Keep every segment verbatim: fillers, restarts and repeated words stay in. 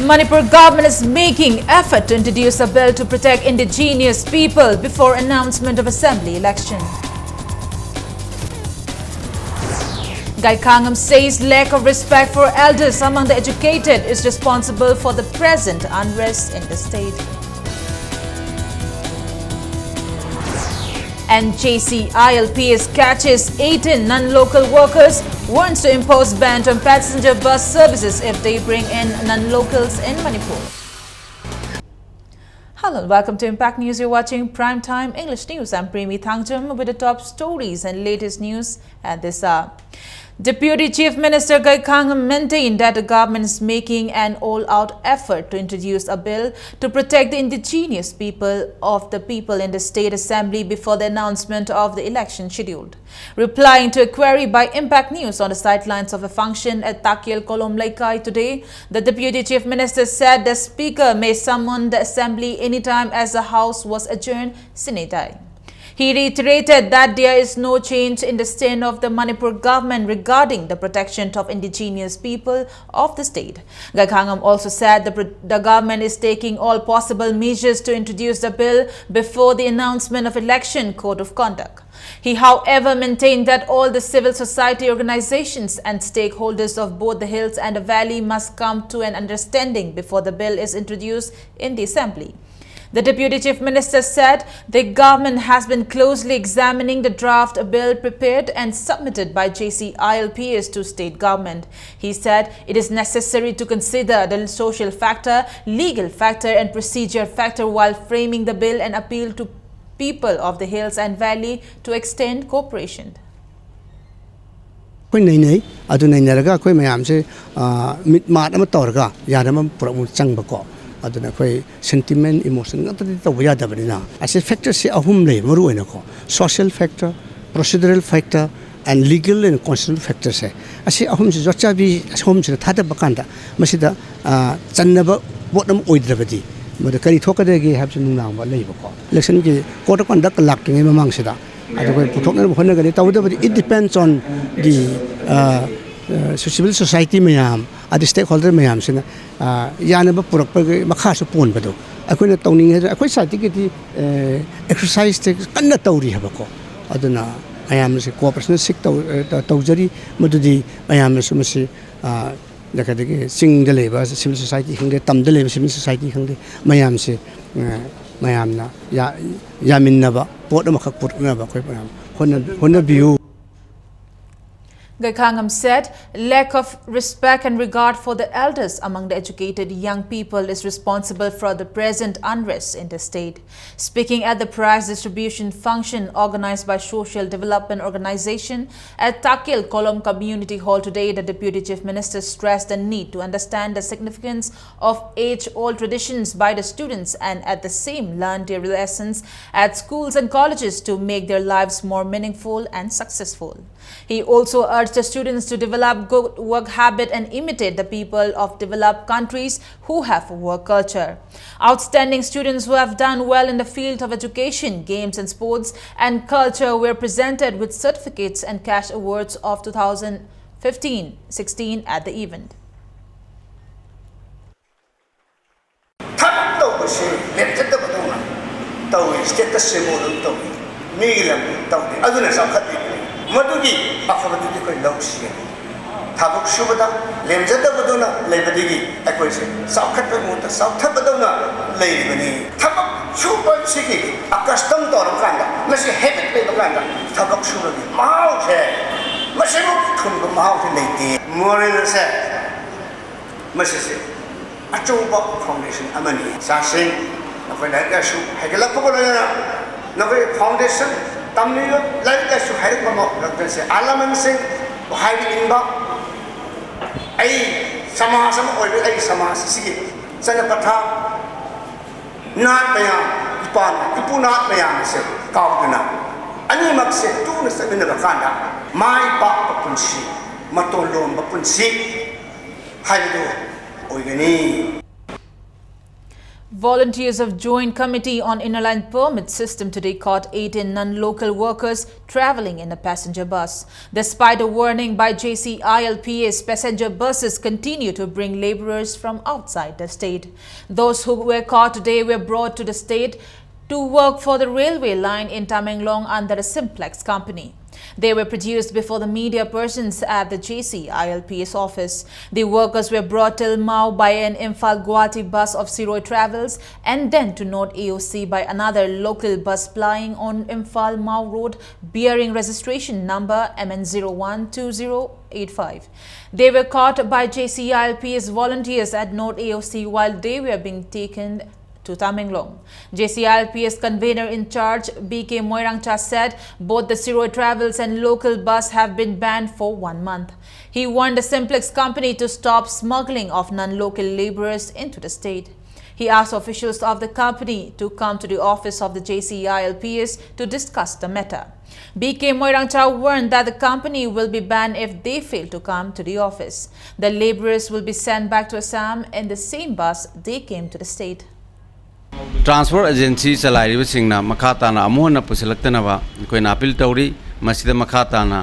Manipur government is making effort to introduce a bill to protect indigenous people before announcement of assembly election. Gaikhangam says lack of respect for elders among the educated is responsible for the present unrest in the state. And J C I L P S catches eighteen non-local workers, warns to impose ban on passenger bus services if they bring in non-locals in Manipur. Hello, welcome to Impact News. You're watching Prime Time English News. I'm Premi Thangjam with the top stories and latest news at this hour. Deputy Chief Minister Gaikhangam maintained that the government is making an all-out effort to introduce a bill to protect the indigenous people of the people in the State Assembly before the announcement of the election scheduled. Replying to a query by Impact News on the sidelines of a function at Takyel Kolom Leikai today, the Deputy Chief Minister said the Speaker may summon the Assembly anytime as the House was adjourned sine die. He reiterated that there is no change in the stand of the Manipur government regarding the protection of indigenous people of the state. Gaikhangam also said the, the government is taking all possible measures to introduce the bill before the announcement of election code of conduct. He, however, maintained that all the civil society organizations and stakeholders of both the hills and the valley must come to an understanding before the bill is introduced in the assembly. The Deputy Chief Minister said the government has been closely examining the draft bill prepared and submitted by J C I L P S to state government. He said it is necessary to consider the social factor, legal factor and procedure factor while framing the bill and appeal to people of the hills and valley to extend cooperation. ꯑꯩꯈꯣꯏ ꯅꯩꯅꯩ꯫ ꯑꯗꯨ ꯅꯩꯅꯔꯒ ꯑꯩꯈꯣꯏ ꯃꯌꯥꯝꯁꯦ ꯃꯤꯠ ꯃꯥꯠ ꯑꯃ ꯇꯧꯔꯒ ꯌꯥꯅꯕ ꯑꯃ ꯄꯨꯔꯛꯄ ꯆꯪꯕꯀꯣ꯫ ꯑꯗꯨꯅ ꯑꯩꯈꯣꯏ ꯁꯦꯟꯇꯤꯃꯦꯟ, ꯏꯃꯣꯁꯟ ꯉꯥꯛꯇꯗꯤ ꯇꯧꯕ ꯌꯥꯗꯕꯅꯤꯅ, ꯑꯁꯤ ꯐꯦꯛꯇꯔꯁꯤ ꯑꯍꯨꯝ ꯂꯩ ꯃꯔꯨ ꯑꯣꯏꯅꯀꯣ: social factor, procedural factor and legal and constitutional factorꯁꯦ꯫ ꯑꯁꯤ ꯑꯍꯨꯝꯁꯤ ꯌꯣꯠꯆꯥꯕꯤ ꯑꯍꯨꯝꯁꯤꯗ ꯊꯥꯗꯕ ꯀꯥꯟꯗ ꯃꯁꯤꯗ ꯆꯟꯅꯕ ꯄꯣꯠ ꯑꯃ ꯑꯣꯏꯗ꯭ꯔꯕꯗꯤ ꯃꯗꯨ ꯀꯔꯤ ꯊꯣꯛꯀꯗꯒꯦ ꯍꯥꯏꯕꯁꯤ ꯅꯨꯡꯅꯥꯡꯕ ꯂꯩꯕꯀꯣ꯫ ꯏꯂꯦꯛꯁꯟꯒꯤ code of conduct ꯂꯥꯛꯇ꯭ꯔꯤꯉꯩ ꯃꯃꯥꯡꯁꯤꯗ ꯑꯗꯨ ꯑꯩꯈꯣꯏ ꯄꯨꯊꯣꯛꯅꯅꯕ ꯍꯣꯠꯅꯒꯅꯤ꯫ ꯇꯧꯕꯇꯕꯨꯗꯤ it depends on the civil society ꯃꯌꯥꯝ, ꯑꯗꯩ stakeholder ꯃꯌꯥꯝꯁꯤꯅ, ꯑ, ꯌꯥꯅꯕ ꯄꯨꯔꯛꯄꯒꯤ ꯃꯈꯥꯁꯨ ꯄꯣꯟꯕꯗꯣ꯫ ꯑꯩꯈꯣꯏꯅ ꯇꯧꯅꯤꯡꯉꯦ ꯍꯥꯏꯗꯅ ꯑꯩꯈꯣꯏ side ꯇꯒꯤꯗꯤ, ꯑ, exercise ꯁꯦ ꯀꯟꯅ ꯇꯧꯔꯤ ꯍꯥꯏꯕꯀꯣ꯫ ꯑꯗꯨꯅ ꯃꯌꯥꯝꯁꯦ cooperation seek ꯇꯧ-, ꯑ, ꯇꯧꯖꯔꯤ꯫ ꯃꯗꯨꯗꯤ ꯃꯌꯥꯝꯅꯁꯨ ꯃꯁꯤ, ꯑ, ꯑꯗꯒꯤ ꯆꯤꯡꯗ ꯂꯩꯕ civil society ꯈꯪꯗꯦ, ꯇꯝꯗ ꯂꯩꯕ civil society ꯈꯪꯗꯦ, ꯃꯌꯥꯝꯁꯦ, ꯑ, ꯃꯌꯥꯝꯅ ꯌꯥ-, ꯌꯥꯃꯤꯟꯅꯕ ꯄꯣꯠ ꯑꯃꯈꯛ ꯄꯨꯔꯛꯅꯕ ꯑꯩꯈꯣꯏ ꯃꯌꯥꯝ ꯍꯣꯠꯅ-, ꯍꯣꯠꯅꯕꯤꯌꯨ꯫ Gaikhangam said, lack of respect and regard for the elders among the educated young people is responsible for the present unrest in the state. Speaking at the prize distribution function organized by Social Development Organization at Takil Kolom Community Hall today, the Deputy Chief Minister stressed the need to understand the significance of age-old traditions by the students and at the same learn their lessons at schools and colleges to make their lives more meaningful and successful. He also urged the students to develop good work habit and imitate the people of developed countries who have work culture. Outstanding students who have done well in the field of education, games and sports and culture were presented with certificates and cash awards of two thousand fifteen sixteen at the event. ꯊꯕꯛ ꯇꯧꯕꯁꯤ ꯂꯦꯞꯆꯗꯕꯗꯧꯅ ꯇꯧꯏ, status symbol ꯑꯗꯨꯝ ꯇꯧꯏ, ꯃꯤꯒꯤ ꯂꯝ ꯇꯧꯗꯦ, ꯑꯗꯨꯅ ꯆꯥꯎꯈꯠꯂꯤꯕꯅꯤ꯫ ꯃꯗꯨꯒꯤ ꯑꯐꯕꯗꯨꯗꯤ ꯑꯩꯈꯣꯏ ꯂꯧꯁꯤ꯫ ꯊꯕꯛ ꯁꯨꯕꯗ ꯂꯦꯝꯖꯗꯕꯗꯨꯅ ꯂꯩꯕꯗꯒꯤ ꯑꯩꯈꯣꯏꯁꯦ ꯆꯥꯎꯈꯠꯄꯒꯤ ꯃꯍꯨꯠꯇ ꯆꯥꯎꯊꯕꯗꯧꯅ ꯂꯩꯔꯤꯕꯅꯤ꯫ ꯊꯕꯛ ꯁꯨꯕꯁꯤꯒꯤ accustomed ꯇꯧꯔꯕ ꯀꯥꯟꯗ, ꯃꯁꯤ habit ꯂꯩꯕ ꯀꯥꯟꯗ ꯊꯕꯛ ꯁꯨꯕꯒꯤ ꯃꯍꯥꯎꯁꯦ, ꯃꯁꯤꯃꯨꯛ ꯊꯨꯝꯕ ꯃꯍꯥꯎꯁꯦ ꯂꯩꯇꯦ꯫ Moral ꯁꯦ ꯃꯁꯤꯁꯦ ꯑꯆꯧꯕ foundation ꯑꯃꯅꯤ꯫ ꯏꯆꯥꯁꯤꯡ, ꯅꯈꯣꯏ ꯂꯥꯏꯔꯤꯛ ꯂꯥꯏꯁꯨ ꯍꯩꯒꯠꯂꯛꯄꯒ ꯂꯣꯏꯅꯅ ꯅꯈꯣꯏ foundation ꯇꯝꯂꯤꯕ ꯂꯥꯏꯔꯤꯛ ꯂꯥꯏꯁꯨ ꯍꯩꯔꯛꯄ ꯃꯇꯝꯗꯁꯦ ꯑꯍꯜ ꯂꯃꯟꯁꯤꯡ ꯍꯥꯏꯕ ꯏꯟꯕ, ꯑꯩ ꯁꯃꯥꯖ ꯑꯃ ꯑꯣꯏꯕ, ꯑꯩꯒꯤ ꯁꯃꯥꯖ ꯑꯁꯤꯒꯤ ꯆꯠꯅ ꯄꯊꯥꯞ, ꯅꯥꯠ ꯃꯌꯥꯝ, ꯏꯄꯥ ꯏꯄꯨ ꯅꯥꯠ ꯃꯌꯥꯝ ꯑꯁꯦ ꯀꯥꯎꯗꯅ ꯑꯅꯤꯃꯛꯁꯦ ꯇꯨꯅ ꯆꯠꯃꯤꯟꯅꯕ ꯀꯥꯟꯗ ꯃꯥꯏ ꯄꯥꯛꯄ ꯄꯨꯟꯁꯤ, ꯃꯇꯣꯟ ꯂꯣꯝꯕ ꯄꯨꯟꯁꯤ ꯍꯥꯏꯕꯗꯨ ꯑꯣꯏꯒꯅꯤ꯫ Volunteers of Joint Committee on Inner Line Permit System today caught eighteen non-local workers traveling in a passenger bus. Despite a warning by J C I L P S, passenger buses continue to bring laborers from outside the state. Those who were caught today were brought to the state to work for the railway line in Tamenglong under a Simplex company. They were produced before the media persons at the J C I L P S office. The workers were brought till Mao by an Imphal Guwahati bus of Siroi Travels and then to North A O C by another local bus plying on Imphal Mao Road bearing registration number M N zero one two zero eight five. They were caught by J C I L P S volunteers at North A O C while they were being taken to Tamenglong. J C I L P S convener in charge B K Moirangcha said both the Siroi Travels and local bus have been banned for one month. He warned the Simplex company to stop smuggling of non-local laborers into the state. He asked officials of the company to come to the office of the J C I L P S to discuss the matter. B K Moirangcha warned that the company will be banned if they fail to come to the office. The laborers will be sent back to Assam in the same bus they came to the state. Transport agency ꯆꯂꯥꯏꯔꯤꯕꯁꯤꯡꯅ ꯃꯈꯥ ꯇꯥꯅ ꯑꯃꯨꯛ ꯍꯟꯅ ꯄꯨꯁꯤꯜꯂꯛꯇꯅꯕ ꯑꯩꯈꯣꯏꯅ appeal ꯇꯧꯔꯤ꯫ ꯃꯁꯤꯗ ꯃꯈꯥ ꯇꯥꯅ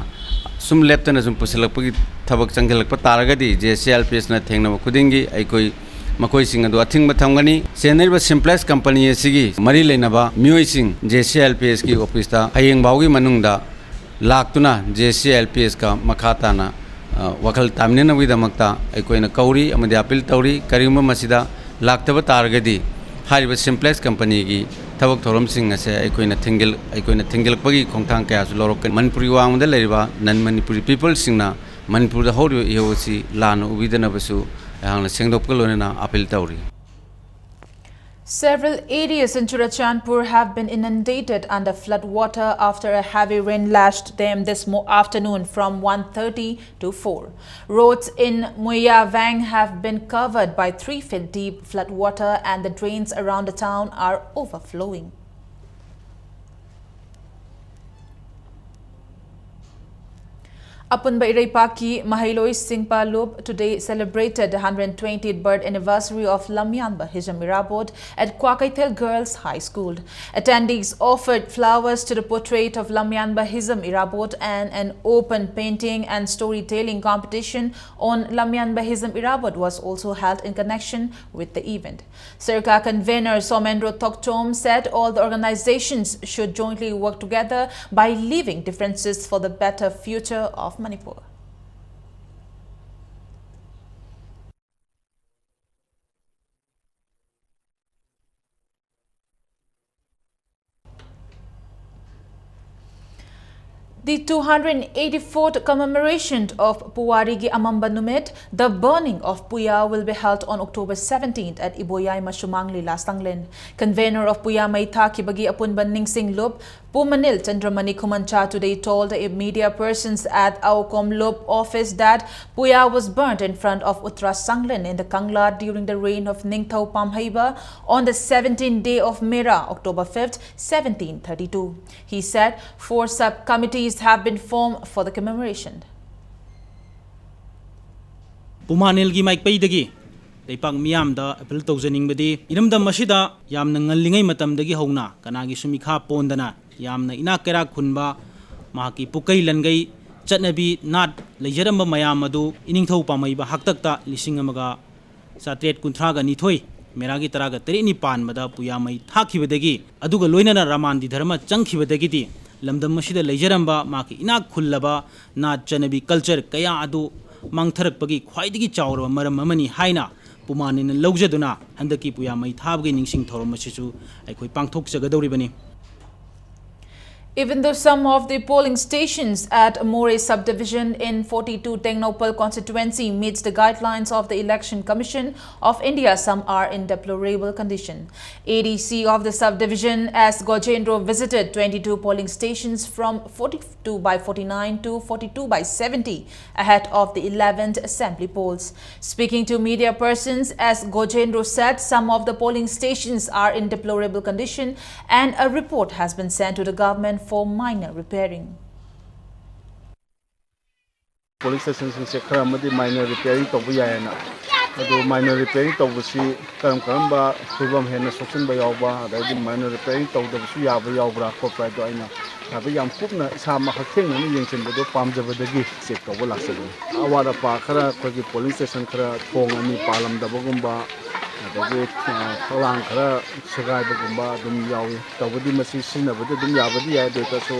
ꯁꯨꯝ ꯂꯦꯞꯇꯅ ꯁꯨꯝ ꯄꯨꯁꯤꯜꯂꯛꯄꯒꯤ ꯊꯕꯛ ꯆꯪꯁꯤꯜꯂꯛꯄ ꯇꯥꯔꯒꯗꯤ J C I L P ꯑꯦꯁꯅ ꯊꯦꯡꯅꯕ ꯈꯨꯗꯤꯡꯒꯤ ꯑꯩꯈꯣꯏ ꯃꯈꯣꯏꯁꯤꯡ ꯑꯗꯨ ꯑꯊꯤꯡꯕ ꯊꯝꯒꯅꯤ꯫ ꯆꯦꯟꯅꯔꯤꯕ ꯁꯤꯝꯄ꯭ꯂꯦꯛꯁ ꯀꯝꯄꯅꯤ ꯑꯁꯤꯒꯤ ꯃꯔꯤ ꯂꯩꯅꯕ ꯃꯤꯑꯣꯏꯁꯤꯡ J C I L P ꯑꯦꯁꯀꯤ ꯑꯣꯐꯤꯁꯇ ꯍꯌꯦꯡ ꯐꯥꯎꯒꯤ ꯃꯅꯨꯡꯗ ꯂꯥꯛꯇꯨꯅ J C I L P ask ꯃꯈꯥ ꯇꯥꯅ ꯑ, ꯋꯥꯈꯜ ꯇꯥꯃꯤꯟꯅꯅꯕꯒꯤꯗꯃꯛꯇ ꯑꯩꯈꯣꯏꯅ ꯀꯧꯔꯤ ꯑꯃꯗꯤ ꯑꯥꯄꯤꯜ ꯇꯧꯔꯤ꯫ ꯀꯔꯤꯒꯨꯝꯕ ꯃꯁꯤꯗ ꯂꯥꯛꯇꯕ ꯇꯥꯔꯒꯗꯤ ꯍꯥꯏꯔꯤꯕ ꯁꯤꯝꯄ꯭ꯂꯦꯛꯁ ꯀꯝꯄꯅꯤꯒꯤ ꯊꯕꯛ ꯊꯧꯔꯝꯁꯤꯡ ꯑꯁꯦ ꯑꯩꯈꯣꯏꯅ ꯊꯤꯡꯖꯤꯜ-, ꯑꯩꯈꯣꯏꯅ ꯊꯤꯡꯖꯤꯜꯂꯛꯄꯒꯤ ꯈꯣꯡꯊꯥꯡ ꯀꯌꯥꯁꯨ ꯂꯧꯔꯛꯀꯅꯤ꯫ ꯃꯅꯤꯄꯨꯔꯒꯤ ꯋꯥꯡꯃꯗ ꯂꯩꯔꯤꯕ ꯅꯟ ꯃꯅꯤꯄꯨꯔꯤ ꯄꯤꯄꯜꯁꯤꯡꯅ ꯃꯅꯤꯄꯨꯔꯗ ꯍꯧꯔꯤꯕ ꯏꯍꯧ ꯑꯁꯤ ꯂꯥꯟꯅ ꯎꯕꯤꯗꯅꯕꯁꯨ ꯑꯩꯍꯥꯛꯅ ꯁꯦꯡꯗꯣꯛꯄꯒ ꯂꯣꯏꯅꯅ ꯑꯥꯄꯤꯜ ꯇꯧꯔꯤ꯫ Several areas in Churachandpur have been inundated under flood water after a heavy rain lashed them this mo- afternoon from one thirty to four. Roads in Moyavang have been covered by three feet deep flood water and the drains around the town are overflowing. ꯑꯄꯨꯟꯕ ꯏꯔꯩꯄꯥꯛꯀꯤ ꯃꯍꯩꯂꯣꯏꯁꯤꯡ ꯄꯥꯂꯨꯞ today celebrated the hundred twentieth birth anniversary of Lamyanba Hizam Irabot at Kwakeithel Girls High School. Attendees offered flowers to the portrait of Lamyanba Hizam Irabot, and an open painting and storytelling competition on Lamyanba Hizam Irabot was also held in connection with the event. Sirkap convener Somendro Tokchom said all the organizations should jointly work together by leaving differences for the better future of Manipur. The two hundred eighty-fourth commemoration of Puwari ki Amamba Numit, the burning of Puya, will be held on October seventeenth at Iboyaima Shumang Lila Sanglen. Convener of Puya Mei Thakhibagi Apunba Ningsing Lup, Pu Manil Chandramani Khumancha today told the media persons at Aokom Lup office that Puya was burnt in front of Uttara Sanglen in the Kangla during the reign of Ningthou Pamheiba on the seventeenth day of Mera, October fifth, seventeen thirty-two. He said four sub-committees have been formed for the commemoration. ꯄꯨꯃꯥꯅꯤꯜꯒꯤ ꯃꯥꯏꯀꯩꯗꯒꯤ ꯂꯩꯄꯥꯛ ꯃꯤꯌꯥꯝꯗ appeal ꯇꯧꯖꯅꯤꯡꯕꯗꯤ, ꯏꯔꯝꯗꯝ ꯑꯁꯤꯗ ꯌꯥꯝꯅ ꯉꯜꯂꯤꯉꯩ ꯃꯇꯝꯗꯒꯤ ꯍꯧꯅ ꯀꯅꯥꯒꯤꯁꯨ ꯃꯤꯈꯥ ꯄꯣꯟꯗꯅ ꯌꯥꯝꯅ ꯏꯅꯥꯛ ꯀꯩꯔꯥꯛ ꯈꯨꯟꯕ, ꯃꯍꯥꯛꯀꯤ ꯄꯨꯀꯩ ꯂꯟꯒꯩ ꯆꯠꯅꯕꯤ ꯅꯥꯠ ꯂꯩꯖꯔꯝꯕ ꯃꯌꯥꯝ ꯑꯗꯨ ꯏꯅꯤꯡꯊꯧ ꯄꯥꯝꯍꯩꯕ ꯍꯥꯛꯇꯛꯇ ꯂꯤꯁꯤꯡ ꯑꯃꯒ ꯆꯥꯇ꯭ꯔꯦꯠ ꯀꯨꯟꯊ꯭ꯔꯥꯒ ꯅꯤꯊꯣꯏ ꯃꯦꯔꯥꯒꯤ ꯇꯔꯥꯒ ꯇꯔꯦꯠꯅꯤ ꯄꯥꯟꯕꯗ ꯄꯨꯌꯥꯃꯩ ꯊꯥꯈꯤꯕꯗꯒꯤ, ꯑꯗꯨꯒ ꯂꯣꯏꯅꯅ ꯔꯥꯃꯥꯟꯗꯤ ꯙꯔꯃ ꯆꯪꯈꯤꯕꯗꯒꯤꯗꯤ ꯂꯝꯗꯝ ꯑꯁꯤꯗ ꯂꯩꯖꯔꯝꯕ ꯃꯍꯥꯛꯀꯤ ꯏꯅꯥꯛ ꯈꯨꯜꯂꯕ ꯅꯥꯠ ꯆꯠꯅꯕꯤ culture ꯀꯌꯥ ꯑꯗꯨ ꯃꯥꯡꯊꯔꯛꯄꯒꯤ ꯈ꯭ꯋꯥꯏꯗꯒꯤ ꯆꯥꯎꯔꯕ ꯃꯔꯝ ꯑꯃꯅꯤ ꯍꯥꯏꯅ ꯄꯨꯃꯥꯅꯤꯅ ꯂꯧꯖꯗꯨꯅ ꯍꯟꯗꯛꯀꯤ ꯄꯨꯌꯥꯃꯩ ꯊꯥꯕꯒꯤ ꯅꯤꯡꯁꯤꯡ ꯊꯧꯔꯝ ꯑꯁꯤꯁꯨ ꯑꯩꯈꯣꯏ ꯄꯥꯡꯊꯣꯛꯆꯒꯗꯧꯔꯤꯕꯅꯤ꯫ Even though some of the polling stations at Moreh subdivision in forty-two Tengnoupal constituency meets the guidelines of the Election Commission of India, some are in deplorable condition. A D C of the subdivision, S Gojendro, visited twenty-two polling stations from forty-two by forty-nine to forty-two by seventy ahead of the eleventh assembly polls. Speaking to media persons, S Gojendro said some of the polling stations are in deplorable condition and a report has been sent to the government for minor repairing. Polling ꯁ꯭ꯇꯦꯁꯟꯁꯤꯡꯁꯦ ꯈꯔ ꯑꯃꯗꯤ minor repairing ꯇꯧꯕ ꯌꯥꯏꯌꯦꯅ꯫ ꯑꯗꯨ minor repairing ꯇꯧꯕꯁꯤ ꯀꯔꯝ ꯀꯔꯝꯕ ꯐꯤꯕꯝ ꯍꯦꯟꯅ ꯁꯣꯛꯆꯟꯕ ꯌꯥꯎꯕ, ꯑꯗꯩꯗꯤ ꯃꯥꯏꯅꯔ ꯔꯤꯄꯤꯌꯥꯔꯤꯡ ꯇꯧꯗꯕꯁꯨ ꯌꯥꯕ ꯌꯥꯎꯕ꯭ꯔꯥ ꯈꯣꯠꯄ꯭ꯔꯥ ꯍꯥꯏꯗꯣ ꯑꯩꯅ ꯍꯥꯏꯐꯦꯠ ꯌꯥꯝ ꯀꯨꯞꯅ ꯏꯁꯥꯃꯛ ꯍꯛꯊꯦꯡꯅꯅ ꯌꯦꯡꯁꯤꯟꯕꯗꯣ ꯄꯥꯝꯖꯕꯗꯒꯤ ꯆꯦꯛ ꯇꯧꯕ ꯂꯥꯛꯆꯕꯅꯤ꯫ ꯑꯋꯥꯠ ꯑꯄꯥ ꯈꯔ ꯑꯩꯈꯣꯏꯒꯤ ꯄꯣꯂꯤꯡ ꯁ꯭ꯇꯦꯁꯟ ꯈꯔ ꯊꯣꯡ ꯑꯅꯤ ꯄꯥꯜꯂꯝꯗꯕꯒꯨꯝꯕ, ꯑꯗꯒꯤ, ꯑ, ꯐꯛꯂꯥꯡ ꯈꯔ ꯁꯦꯒꯥꯏꯕꯒꯨꯝꯕ ꯑꯗꯨꯝ ꯌꯥꯎꯏ꯫ ꯇꯧꯕꯗꯤ ꯃꯁꯤ ꯁꯤꯖꯤꯟꯅꯕꯗꯤ ꯑꯗꯨꯝ ꯌꯥꯕꯗꯤ ꯌꯥꯏ, ꯑꯗꯨ ꯑꯣꯏꯔꯒꯁꯨ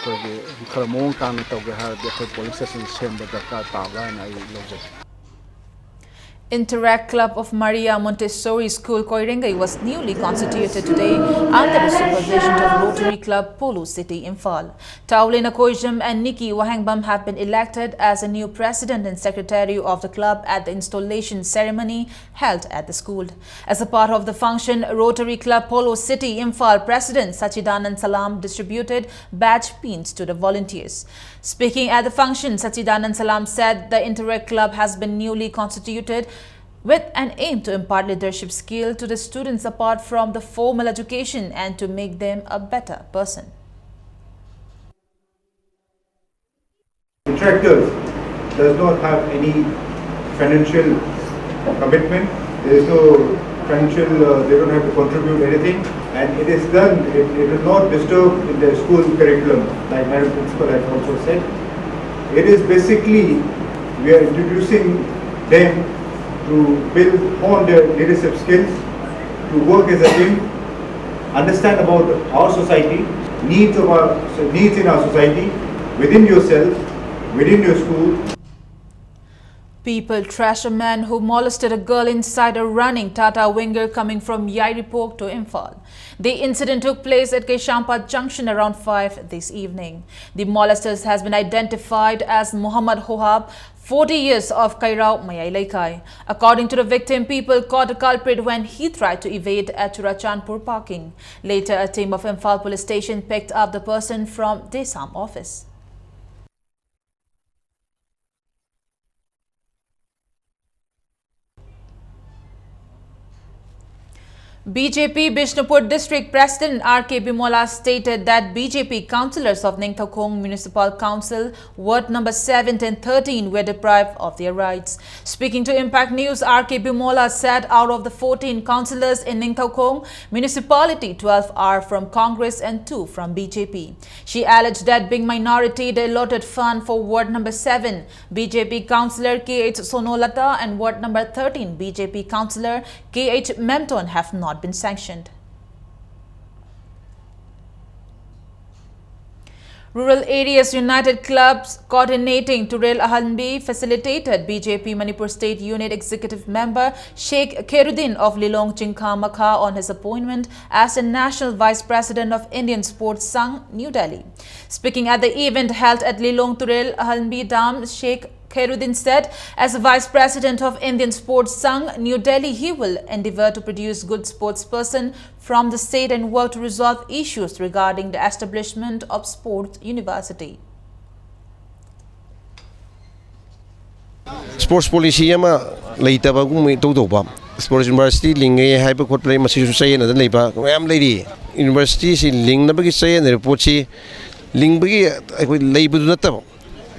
ꯑꯩꯈꯣꯏꯒꯤ ꯈꯔ ꯃꯑꯣꯡ ꯇꯥꯅ ꯇꯧꯒꯦ ꯍꯥꯏꯔꯗꯤ ꯑꯩꯈꯣꯏ ꯄꯣꯂꯤꯡ ꯁ꯭ꯇꯦꯁꯟ ꯁꯦꯝꯕ ꯗꯔꯀꯥꯔ ꯇꯥꯕ꯭ꯔꯥ ꯍꯥꯏꯅ ꯑꯩ ꯂꯧꯖꯩ꯫ Interact Club of Maria Montessori School, Koirengei was newly constituted today under the supervision of Rotary Club Polo City, Imphal. Taulena Koijam and Nikki Wahengbam have been elected as a new president and secretary of the club at the installation ceremony held at the school. As a part of the function, Rotary Club Polo City Imphal President Sachidanand Salam distributed badge pins to the volunteers. Speaking at the function, Sachidanand Salam said the Interact Club has been newly constituted with an aim to impart leadership skill to the students apart from the formal education and to make them a better person. Contractors does not have any financial commitment. There is no financial, uh, they don't have to contribute anything, and it is done, it, it will not disturb in the school curriculum, like Madam Principal has also said. It is basically, we are introducing them to build on their leadership skills, to work as a team, understand about our society, needs of our, needs in our society, within yourself, within your school. People trash a man who molested a girl inside a running Tata Winger coming from Yairipok to Imphal. The incident took place at Keishampat Junction around five this evening. The molesters has been identified as Muhammad Hohab, forty years, of Kairao Mayai Leikai. According to the victim, people caught the culprit when he tried to evade at Churachandpur parking. Later, a team of Imphal Police Station picked up the person from DESAM office. B J P Bishnupur District President R K Bimola stated that B J P councillors of Ningthakhong Municipal Council, Ward number seven and thirteen were deprived of their rights. Speaking to Impact News, R K Bimola said out of the fourteen councillors in Ningthakhong Municipality, twelve are from Congress and two from B J P. She alleged that being minority, the allotted fund for Ward number seven, B J P councillor K H Sonolata and Ward number thirteen, B J P councillor K H Memton have not been sanctioned. Rural Areas United Clubs coordinating Turel Ahanbi facilitated B J P Manipur State Unit Executive Member Sheikh Khairuddin of Lilong Chingkha Makha on his appointment as the National Vice President of Indian Sports Sangh, New Delhi. Speaking at the event held at Lilong Turel Ahanbi Dam, Sheikh Khairuddin said, as Vice President of Indian Sports Sangh, New Delhi, he will endeavor to produce good sports person from the state and work to resolve issues regarding the establishment of sports university. Sports policy ꯑꯃ ꯂꯩꯇꯕꯒꯨꯝꯕ ꯏꯇꯧ ꯇꯧꯕ, sports university ꯂꯤꯡꯉꯦ ꯍꯥꯏꯕ ꯈꯣꯠꯄ ꯂꯩ, ꯃꯁꯤꯁꯨ ꯆꯌꯦꯠꯅꯗꯅ ꯂꯩꯕ ꯃꯌꯥꯝ ꯂꯩꯔꯤ꯫ University ꯁꯤ ꯂꯤꯡꯅꯕꯒꯤ ꯆꯌꯦꯠꯅꯔꯤꯕ ꯄꯣꯠꯁꯤ ꯂꯤꯡꯕꯒꯤ ꯑꯩꯈꯣꯏ ꯂꯩꯕꯗꯨ ꯅꯠꯇꯕ,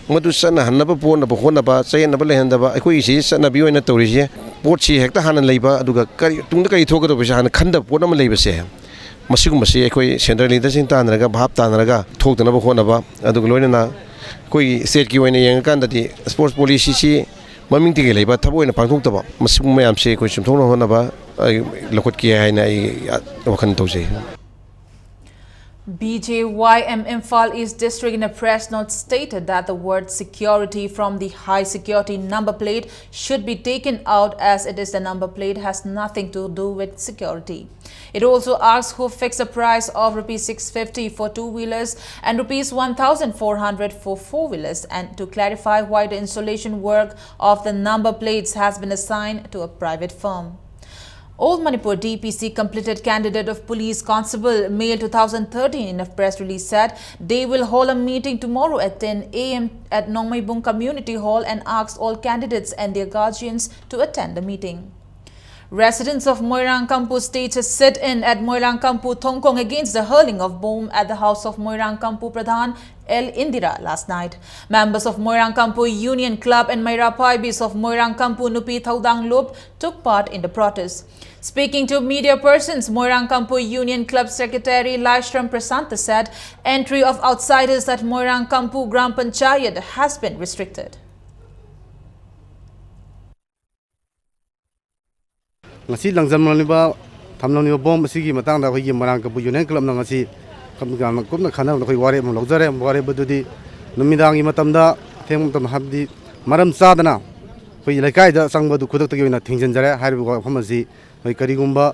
ꯃꯗꯨ ꯆꯠꯅꯍꯟꯅꯕ ꯄꯣꯠꯅꯕ ꯍꯣꯠꯅꯕ, ꯆꯌꯦꯠꯅꯕ ꯂꯩꯍꯟꯗꯕ, ꯑꯩꯈꯣꯏꯒꯤꯁꯤ ꯆꯠꯅꯕꯤ ꯑꯣꯏꯅ ꯇꯧꯔꯤꯁꯦ꯫ ꯄꯣꯠꯁꯤ ꯍꯦꯛꯇ ꯍꯥꯟꯅ ꯂꯩꯕ, ꯑꯗꯨꯒ ꯀꯔꯤ, ꯇꯨꯡꯗ ꯀꯔꯤ ꯊꯣꯛꯀꯗꯧꯕꯁꯦ ꯍꯥꯟꯅ ꯈꯟꯗꯕ ꯄꯣꯠ ꯑꯃ ꯂꯩꯕꯁꯦ, ꯃꯁꯤꯒꯨꯝꯕꯁꯤ ꯑꯩꯈꯣꯏ central leaderꯁꯤꯡ ꯇꯥꯟꯅꯔꯒ, ꯚꯥꯞ ꯇꯥꯟꯅꯔꯒ ꯊꯣꯛꯇꯅꯕ ꯍꯣꯠꯅꯕ, ꯑꯗꯨꯒ ꯂꯣꯏꯅꯅ ꯑꯩꯈꯣꯏꯒꯤ stateꯀꯤ ꯑꯣꯏꯅ ꯌꯦꯡꯉꯀꯥꯟꯗꯗꯤ sports policyꯁꯤ ꯃꯃꯤꯡꯇꯒꯤ ꯂꯩꯕ ꯊꯕꯛ ꯑꯣꯏꯅ ꯄꯥꯡꯊꯣꯛꯇꯕ, ꯃꯁꯤꯒꯨꯝꯕ ꯃꯌꯥꯝꯁꯤ ꯑꯩꯈꯣꯏ ꯆꯨꯝꯊꯣꯛꯅ ꯍꯣꯠꯅꯕ ꯑꯩ ꯂꯧꯈꯠꯀꯦ ꯍꯥꯏꯅ ꯑꯩ ꯋꯥꯈꯜ ꯇꯧꯖꯩ꯫ B J Y M Imphal East District in a press note stated that the word security from the high security number plate should be taken out, as it is the number plate has nothing to do with security. It also asks who fixed a price of rupees six fifty for two-wheelers and rupees one thousand four hundred for four-wheelers, and to clarify why the installation work of the number plates has been assigned to a private firm. All Manipur D P C completed candidate of police constable male two thousand thirteen in a press release said they will hold a meeting tomorrow at ten A M at Nongmeibung Community Hall and ask all candidates and their guardians to attend the meeting. Residents of Moirang Kampu staged a sit-in at Moirang Kampu Thongkong against the hurling of bomb at the house of Moirang Kampu Pradhan L Indira last night. Members of Moirang Kampu Union Club and Meira Paibis of Moirang Kampu Nupi Thaudang Lup took part in the protest. Speaking to media persons, Moirang Kampu Union Club Secretary Laishram Prasanta said entry of outsiders at Moirang Kampu Gram Panchayat has been restricted. ꯉꯁꯤ ꯂꯪꯖꯜꯂꯝꯂꯤꯕ, ꯊꯝꯂꯝꯂꯤꯕ bomb ꯑꯁꯤꯒꯤ ꯃꯇꯥꯡꯗ ꯑꯩꯈꯣꯏꯒꯤ ꯃꯣꯏꯔꯥꯡ Kampu union ꯀ꯭ꯂꯕꯅ ꯉꯁꯤ ꯀꯨꯞꯅ ꯈꯟꯅꯕꯗ ꯑꯩꯈꯣꯏ ꯋꯥꯔꯦꯞ ꯑꯃ ꯂꯧꯖꯔꯦ꯫ ꯋꯥꯔꯦꯞ ꯑꯗꯨꯗꯤ ꯅꯨꯃꯤꯗꯥꯡꯒꯤ ꯃꯇꯝꯗ, ꯑꯊꯦꯡꯕ ꯃꯇꯝꯗ, ꯍꯥꯏꯕꯗꯤ ꯃꯔꯝ ꯆꯥꯗꯅ ꯑꯩꯈꯣꯏꯒꯤ ꯂꯩꯀꯥꯏꯗ ꯆꯪꯕꯗꯨ ꯈꯨꯗꯛꯇꯒꯤ ꯑꯣꯏꯅ ꯊꯤꯡꯖꯤꯟꯖꯔꯦ꯫ ꯍꯥꯏꯔꯤꯕ ꯋꯥꯐꯝ ꯑꯁꯤ ꯑꯩꯈꯣꯏ ꯀꯔꯤꯒꯨꯝꯕ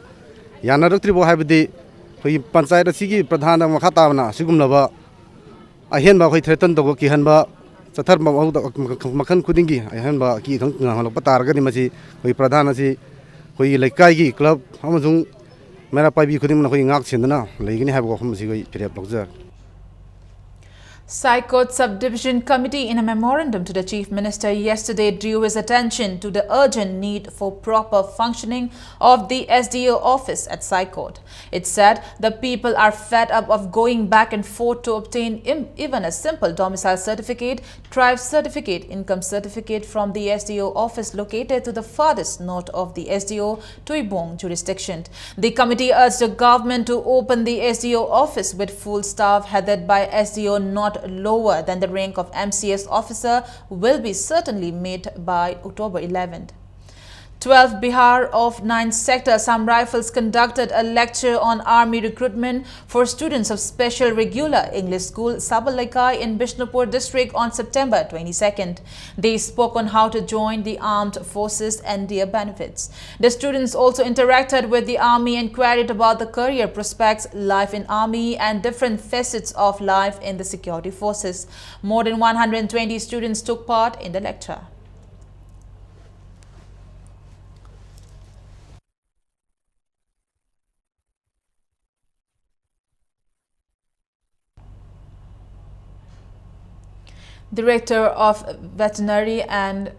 ꯌꯥꯅꯔꯛꯇ꯭ꯔꯤꯕ, ꯍꯥꯏꯕꯗꯤ ꯑꯩꯈꯣꯏꯒꯤ ꯄꯟꯆꯥꯌꯠ ꯑꯁꯤꯒꯤ ꯄ꯭ꯔꯙꯥꯟꯗ ꯃꯈꯥ ꯇꯥꯕꯅ ꯑꯁꯤꯒꯨꯝꯂꯕ ꯑꯍꯦꯟꯕ ꯑꯩꯈꯣꯏ ꯊ꯭ꯔꯦꯇꯟ ꯇꯧꯕ, ꯀꯤꯍꯟꯕ, ꯆꯠꯊꯔꯝꯕ ꯃꯑꯣꯡꯗ ꯃꯈꯜ ꯈꯨꯗꯤꯡꯒꯤ ꯑꯍꯦꯟꯕ ꯑꯀꯤ ꯑꯈꯪ ꯉꯥꯡꯍꯜꯂꯛꯄ ꯇꯥꯔꯒꯗꯤ ꯃꯁꯤ ꯑꯩꯈꯣꯏ ꯄ꯭ꯔꯙꯥꯟ ꯑꯁꯤ ꯑꯩꯈꯣꯏꯒꯤ ꯂꯩꯀꯥꯏꯒꯤ ꯀ꯭ꯂꯕ ꯑꯃꯁꯨꯡ ꯃꯩꯔꯥ ꯄꯥꯏꯕꯤ ꯈꯨꯗꯤꯡꯃꯛꯅ ꯑꯩꯈꯣꯏ ꯉꯥꯛ ꯁꯦꯟꯗꯨꯅ ꯂꯩꯒꯅꯤ ꯍꯥꯏꯕ ꯋꯥꯐꯝ ꯑꯁꯤ ꯑꯩꯈꯣꯏ ꯐꯤꯔꯦꯞ ꯂꯧꯖꯔꯤ꯫ Saikot Subdivision Committee, in a memorandum to the Chief Minister yesterday, drew his attention to the urgent need for proper functioning of the S D O office at Saikot. It said the people are fed up of going back and forth to obtain im- even a simple domicile certificate, tribe certificate, income certificate from the S D O office located to the farthest north of the S D O Tuibong jurisdiction. The committee urged the government to open the S D O office with full staff headed by S D O not lower than the rank of M C S officer will be certainly made by October eleventh. Twelve Bihar of ninth Sector Assam Rifles conducted a lecture on army recruitment for students of Special Regular English School Sabal Laikai in Bishnupur district on September twenty-second. They spoke on how to join the armed forces and their benefits. The students also interacted with the army and queried about the career prospects, life in army, and different facets of life in the security forces. More than one hundred twenty students took part in the lecture. Director of Veterinary and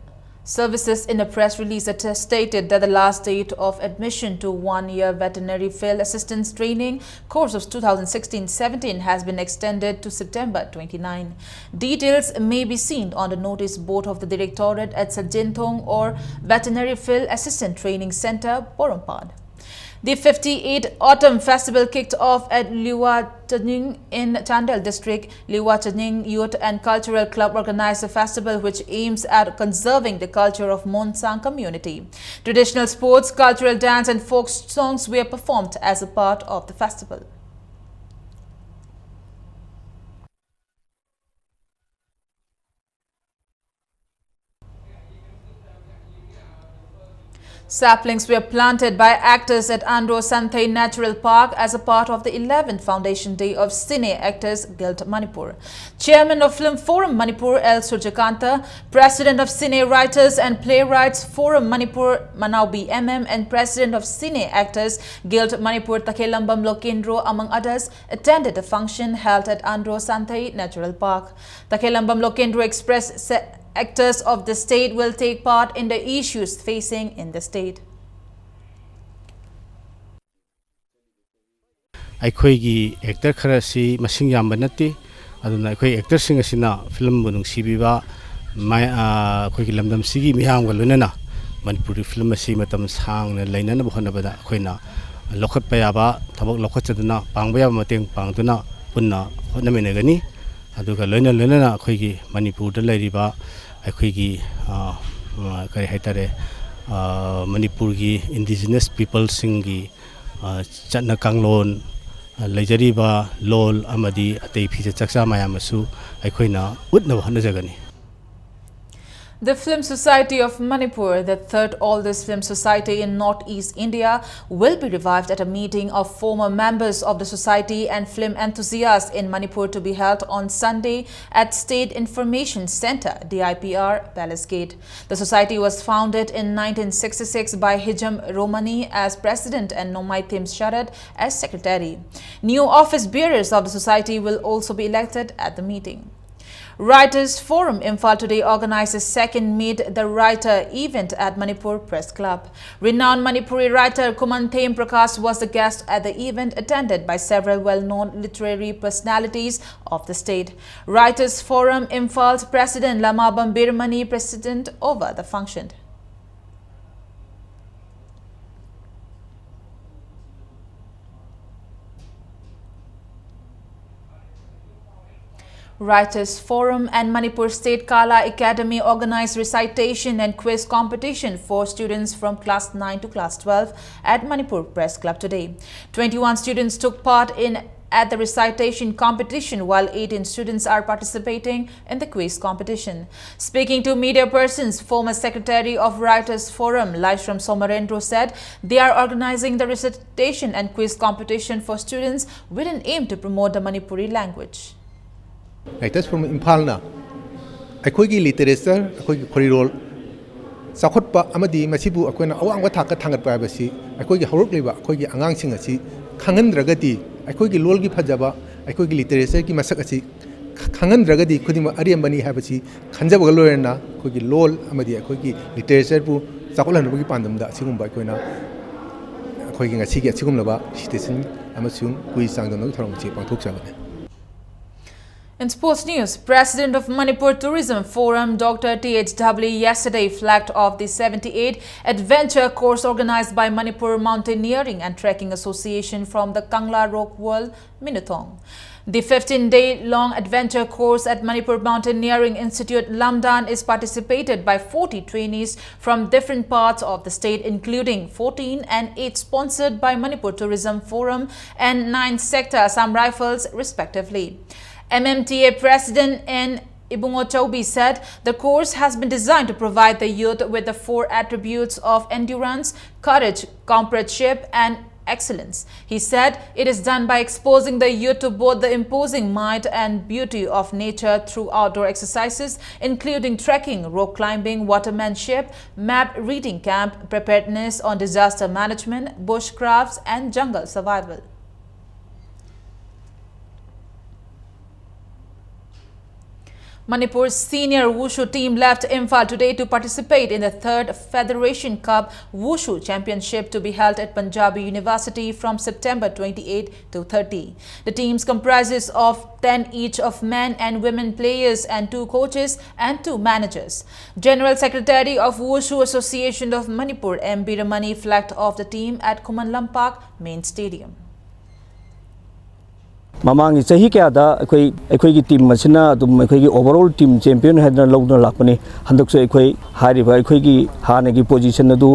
Services in a press release that stated that the last date of admission to one-year veterinary field assistance training course of two thousand sixteen seventeen has been extended to September twenty-nine. Details may be seen on the notice board of the Directorate at Sajenthong or Veterinary Field Assistant Training Center, Porompat. The fifty-eighth Autumn Festival kicked off at Liwa Chanying in Chandel District. Liwa Chanying Youth and Cultural Club organized a festival which aims at conserving the culture of Monsang community. Traditional sports, cultural dance, and folk songs were performed as a part of the festival. Saplings were planted by actors at Andro Santhei Natural Park as a part of the eleventh Foundation Day of Cine Actors Guild Manipur. Chairman of Film Forum Manipur, L Surjakanta, President of Cine Writers and Playwrights Forum Manipur, Manao B M M, and President of Cine Actors Guild Manipur, Takhelambam Lokendro, among others, attended the function held at Andro Santhei Natural Park. Takhelambam Lokendro expressed se- actors of the state will take part in the issues facing in the state. ꯑꯩꯈꯣꯏꯒꯤ actor ꯈꯔ ꯑꯁꯤ ꯃꯁꯤꯡ ꯌꯥꯝꯕ ꯅꯠꯇꯦ꯫ ꯑꯗꯨꯅ ꯑꯩꯈꯣꯏ ꯑꯦꯛꯇꯔꯁꯤꯡ ꯑꯁꯤꯅ ꯐꯤꯂꯝꯕꯨ ꯅꯨꯡꯁꯤꯕꯤꯕ, ꯃꯥ-, ꯑ, ꯑꯩꯈꯣꯏꯒꯤ ꯂꯝꯗꯝꯁꯤꯒꯤ ꯃꯤꯌꯥꯝꯒ ꯂꯣꯏꯅꯅ ꯃꯅꯤꯄꯨꯔꯤ ꯐꯤꯂꯝ ꯑꯁꯤ ꯃꯇꯝ ꯁꯥꯡꯅ ꯂꯩꯅꯅꯕ ꯍꯣꯠꯅꯕꯗ ꯑꯩꯈꯣꯏꯅ ꯂꯧꯈꯠꯄ ꯌꯥꯕ ꯊꯕꯛ ꯂꯧꯈꯠꯆꯗꯨꯅ, ꯄꯥꯡꯕ ꯌꯥꯕ ꯃꯇꯦꯡ ꯄꯥꯡꯗꯨꯅ ꯄꯨꯟꯅ ꯍꯣꯠꯅꯃꯤꯟꯅꯒꯅꯤ꯫ ꯑꯗꯨꯒ ꯂꯣꯏꯅ ꯂꯣꯏꯅꯅ ꯑꯩꯈꯣꯏꯒꯤ ꯃꯅꯤꯄꯨꯔꯗ ꯂꯩꯔꯤꯕ ꯑꯩꯈꯣꯏꯒꯤ, ꯑ, ꯑ, ꯀꯔꯤ ꯍꯥꯏꯇꯥꯔꯦ, ꯑ, ꯃꯅꯤꯄꯨꯔꯒꯤ ꯏꯟꯗꯤꯖꯤꯅꯁ ꯄꯤꯄꯜꯁꯤꯡꯒꯤ, ꯑ, ꯆꯠꯅ ꯀꯥꯡꯂꯣꯟ, ꯑ, ꯂꯩꯖꯔꯤꯕ ꯂꯣꯜ ꯑꯃꯗꯤ ꯑꯇꯩ ꯐꯤꯖꯦꯠ ꯆꯥꯛꯆꯥ ꯃꯌꯥꯝ ꯑꯃꯁꯨ ꯑꯩꯈꯣꯏꯅ ꯎꯠꯅꯕ ꯍꯣꯠꯅꯖꯒꯅꯤ꯫ The Film Society of Manipur, the third oldest film society in northeast India, will be revived at a meeting of former members of the society and film enthusiasts in Manipur to be held on Sunday at State Information Centre, D I P R, Palace Gate. The society was founded in nineteen sixty-six by Hijam Romani as president and Nomai Thim Sharad as secretary. New office bearers of the society will also be elected at the meeting. Writers Forum Imphal today organized the second Meet the Writer event at Manipur Press Club. Renowned Manipuri writer Kumanthem Prakash was the guest at the event, attended by several well-known literary personalities of the state. Writers Forum Imphal's President Lamabam Birmani presided over the function. Writers Forum and Manipur State Kala Academy organized recitation and quiz competition for students from class nine to class twelve at Manipur Press Club today. Twenty-one students took part in at the recitation competition, while eighteen students are participating in the quiz competition. Speaking to media persons, former secretary of Writers Forum, Laishram Somarendro, said they are organizing the recitation and quiz competition for students with an aim to promote the Manipuri language. Writers Forum ꯏꯝꯐꯥꯜꯅ ꯑꯩꯈꯣꯏꯒꯤ literature, ꯑꯩꯈꯣꯏꯒꯤ ꯈꯣꯔꯤꯔꯣꯜ ꯆꯥꯎꯈꯠꯄ ꯑꯃꯗꯤ ꯃꯁꯤꯕꯨ ꯑꯩꯈꯣꯏꯅ ꯑꯋꯥꯡꯕ ꯊꯥꯛꯇ ꯊꯥꯡꯒꯠꯄ ꯍꯥꯏꯕꯁꯤ ꯑꯩꯈꯣꯏꯒꯤ ꯍꯧꯔꯛꯂꯤꯕ ꯑꯩꯈꯣꯏꯒꯤ ꯑꯉꯥꯡꯁꯤꯡ ꯑꯁꯤ ꯈꯪꯍꯟꯗ꯭ꯔꯒꯗꯤ, ꯑꯩꯈꯣꯏꯒꯤ ꯂꯣꯜꯒꯤ ꯐꯖꯕ, ꯑꯩꯈꯣꯏꯒꯤ ꯂꯤꯇꯔꯦꯆꯔꯒꯤ ꯃꯁꯛ ꯑꯁꯤ ꯈꯪꯍꯟꯗ꯭ꯔꯒꯗꯤ ꯈꯨꯗꯤꯡꯃꯛ ꯑꯔꯦꯝꯕꯅꯤ ꯍꯥꯏꯕꯁꯤ ꯈꯟꯖꯕꯒ ꯂꯣꯏꯅꯅ ꯑꯩꯈꯣꯏꯒꯤ ꯂꯣꯜ ꯑꯃꯗꯤ ꯑꯩꯈꯣꯏꯒꯤ ꯂꯤꯇꯔꯦꯆꯔꯕꯨ ꯆꯥꯎꯈꯠꯍꯟꯅꯕꯒꯤ ꯄꯥꯟꯗꯝꯗ ꯑꯁꯤꯒꯨꯝꯕ ꯑꯩꯈꯣꯏꯅ ꯑꯩꯈꯣꯏꯒꯤ ꯉꯁꯤꯒꯤ ꯑꯁꯤꯒꯨꯝꯂꯕ ꯔꯤꯁꯤꯇꯦꯁꯟ ꯑꯃꯁꯨꯡ ꯀꯨꯏ ꯆꯥꯡꯗꯝꯅꯕꯒꯤ ꯊꯧꯔꯝ ꯑꯁꯤ ꯄꯥꯡꯊꯣꯛꯆꯕꯅꯤ꯫ In sports news, President of Manipur Tourism Forum, Doctor T H Dhabli, yesterday flagged off the seventy-eight adventure course organized by Manipur Mountaineering and Trekking Association from the Kangla Rock World, Minuthong. The fifteen-day long adventure course at Manipur Mountaineering Institute, Lamdan, is participated by forty trainees from different parts of the state, including fourteen and eight sponsored by Manipur Tourism Forum and nine sector Assam Rifles, respectively. M M T A President N Ibungo Chaubi said the course has been designed to provide the youth with the four attributes of endurance, courage, comradeship, and excellence. He said it is done by exposing the youth to both the imposing might and beauty of nature through outdoor exercises, including trekking, rock climbing, watermanship, map reading camp, preparedness on disaster management, bushcrafts, and jungle survival. Manipur's senior wushu team left Imphal today to participate in the third Federation Cup Wushu Championship to be held at Punjabi University from September twenty-eighth to thirty. The teams comprises of ten each of men and women players and two coaches and two managers. General Secretary of Wushu Association of Manipur, M Biramani, flagged off the team at Khuman Lampak main stadium. ꯃꯃꯥꯡꯒꯤ ꯆꯍꯤ ꯀꯌꯥꯗ ꯑꯩꯈꯣꯏ ꯑꯩꯈꯣꯏꯒꯤ team ꯑꯁꯤꯅ ꯑꯗꯨꯝ ꯑꯩꯈꯣꯏꯒꯤ over all team champion ꯍꯥꯏꯗꯅ ꯂꯧꯗꯨꯅ ꯂꯥꯛꯄꯅꯤ꯫ ꯍꯟꯗꯛꯁꯨ ꯑꯩꯈꯣꯏ ꯍꯥꯏꯔꯤꯕ ꯑꯩꯈꯣꯏꯒꯤ ꯍꯥꯟꯅꯒꯤ ꯄꯣꯖꯤꯁꯟ ꯑꯗꯨ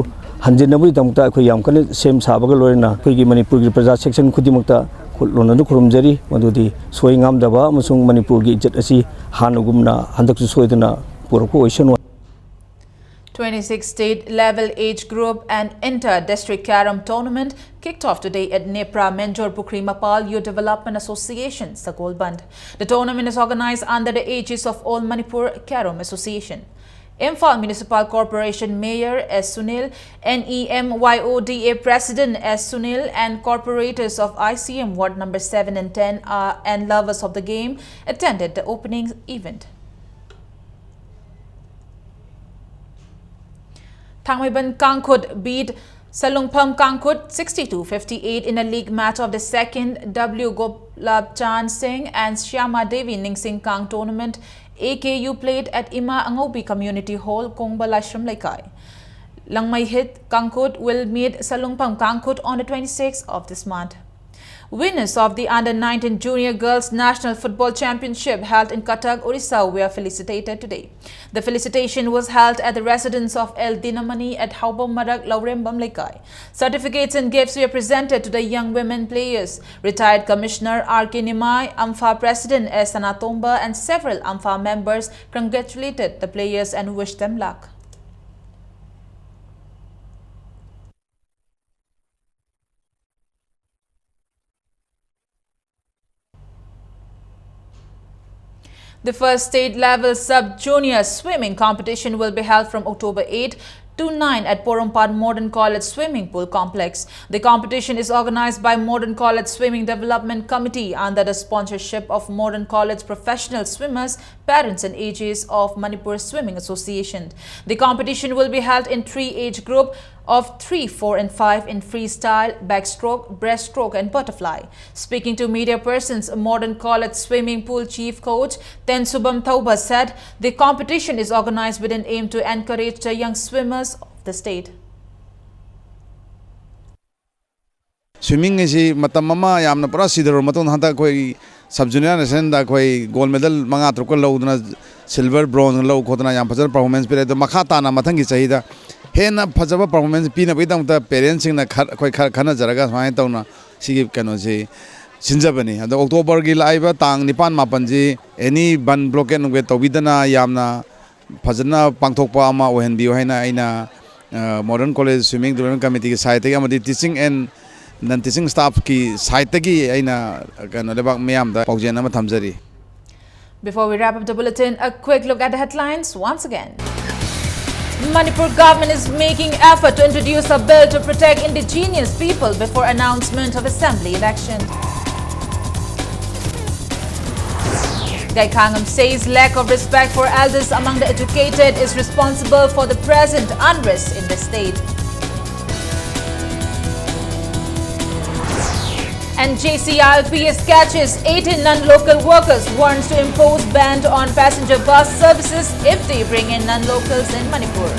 ꯍꯟꯖꯤꯟꯅꯕꯒꯤꯗꯃꯛꯇ ꯑꯩꯈꯣꯏ ꯌꯥꯝ ꯀꯟꯅ ꯁꯦꯝ ꯁꯥꯕꯒ ꯂꯣꯏꯅꯅ ꯑꯩꯈꯣꯏꯒꯤ ꯃꯅꯤꯄꯨꯔꯒꯤ ꯄ꯭ꯔꯖꯥ ꯁꯦꯛꯁꯟ ꯈꯨꯗꯤꯡꯃꯛꯇ ꯈꯨ- ꯂꯣꯟꯅꯗꯨ ꯈꯨꯔꯨꯝꯖꯔꯤ꯫ ꯃꯗꯨꯗꯤ ꯁꯣꯏ ꯉꯥꯝꯗꯕ ꯑꯃꯁꯨꯡ ꯃꯅꯤꯄꯨꯔꯒꯤ ꯏꯖꯠ ꯑꯁꯤ ꯍꯥꯟꯅꯒꯨꯝꯅ ꯍꯟꯗꯛꯁꯨ ꯁꯣꯏꯗꯅ ꯄꯨꯔꯛꯄ ꯑꯣꯏꯁꯅꯨ꯫ Twenty-six state level age group and inter-district carom tournament kicked off today at Nepra Menjor Pukhri Mapal Youth Development Association, Sagolband. The tournament is organized under the aegis of All Manipur Carom Association. Imphal Municipal Corporation Mayor S Sunil, NEMYODA President S Sunil, and corporators of ICM Ward number seven and ten are, and lovers of the game attended the opening event. Thangmeiban Kangkhut beat Salungpham Kangkhut sixty-two fifty-eight in a league match of the second W Gopalab Chand Singh and Shyama Devi Ningsing Kang tournament. A K U played at Ima Angobi Community Hall, Kongba Laishram Leikai. Langmai Hit Kangkhut will meet Salungpham Kangkhut on the twenty-sixth of this month. Winners of the Under nineteen Junior Girls National Football Championship held in Cuttack, Orissa were felicitated today. The felicitation was held at the residence of L Dinamani at Haubam Marak, Laurembam Leikai. Certificates and gifts were presented to the young women players. Retired Commissioner R K Nimai, AMFA President S Sanatomba, and several AMFA members congratulated the players and wished them luck. The first state level sub junior swimming competition will be held from October eighth to nine at Porompat Modern College Swimming Pool Complex. The competition is organized by Modern College Swimming Development Committee under the sponsorship of Modern College Professional Swimmers Parents and A Gs of Manipur Swimming Association. The competition will be held in three age group of three, four and five in freestyle, backstroke, breaststroke and butterfly. Speaking to media persons, Modern College swimming pool chief coach Tensubam Thauba said the competition is organized with an aim to encourage the young swimmers of the state. Swimming ꯑꯁꯤ ꯃꯇꯝ ꯑꯃ ꯌꯥꯝꯅ ꯄꯨꯔꯥ ꯁꯤꯊꯔꯕ ꯃꯇꯨꯡꯗ ꯍꯟꯗꯛ ꯑꯩꯈꯣꯏ sub junior nationꯗ ꯑꯩꯈꯣꯏ gold medal ꯃꯉꯥ ꯇꯔꯨꯛꯀ ꯂꯧꯗꯅ silver, bronze ꯂꯧ ꯈꯣꯠꯇꯅ ꯌꯥꯝ ꯐꯖꯅ performance ꯄꯤꯔꯛꯑꯦ꯫ ꯑꯗꯣ ꯃꯈꯥ ꯇꯥꯅ ꯃꯊꯪꯒꯤ ꯆꯍꯤꯗ ꯍꯦꯟꯅ ꯐꯖꯕ performance ꯄꯤꯅꯕꯒꯤꯗꯃꯛꯇ parentsꯁꯤꯡꯅ ꯈꯔ ꯑꯩꯈꯣꯏ ꯈꯔ ꯈꯟꯅꯖꯔꯒ ꯁꯨꯃꯥꯏꯅ ꯇꯧꯅ ꯁꯤꯒꯤ ꯀꯩꯅꯣꯁꯤ ꯁꯤꯟꯖꯕꯅꯤ꯫ ꯑꯗꯣ Octoberꯒꯤ ꯂꯥꯛꯏꯕ ꯇꯥꯡ ꯅꯤꯄꯥꯟ ꯃꯥꯄꯟꯁꯤ any ꯕꯟ blockade ꯅꯨꯡꯀꯦꯠ ꯇꯧꯕꯤꯗꯅ ꯌꯥꯝꯅ ꯐꯖꯅ ꯄꯥꯡꯊꯣꯛꯄ ꯑꯃ ꯑꯣꯏꯍꯟꯕꯤꯌꯨ ꯍꯥꯏꯅ ꯑꯩꯅ Modern College Swimming Development Committeeꯒꯤ sideꯇꯒꯤ ꯑꯃꯗꯤ teaching and non teaching staffꯀꯤ sideꯇꯒꯤ ꯑꯩꯅ ꯀꯩꯅꯣ ꯂꯩꯕꯥꯛ ꯃꯤꯌꯥꯝꯗ ꯄꯥꯎꯖꯦꯜ ꯑꯃ ꯊꯝꯖꯔꯤ꯫ Before we wrap up the bulletin, a quick look at the headlines once again. Manipur government is making effort to introduce a bill to protect indigenous people before announcement of assembly election. Gaikhangam says lack of respect for elders among the educated is responsible for the present unrest in the state. And J C I L P S catches eighteen non-local workers, warns to impose ban on passenger bus services if they bring in non-locals in Manipur.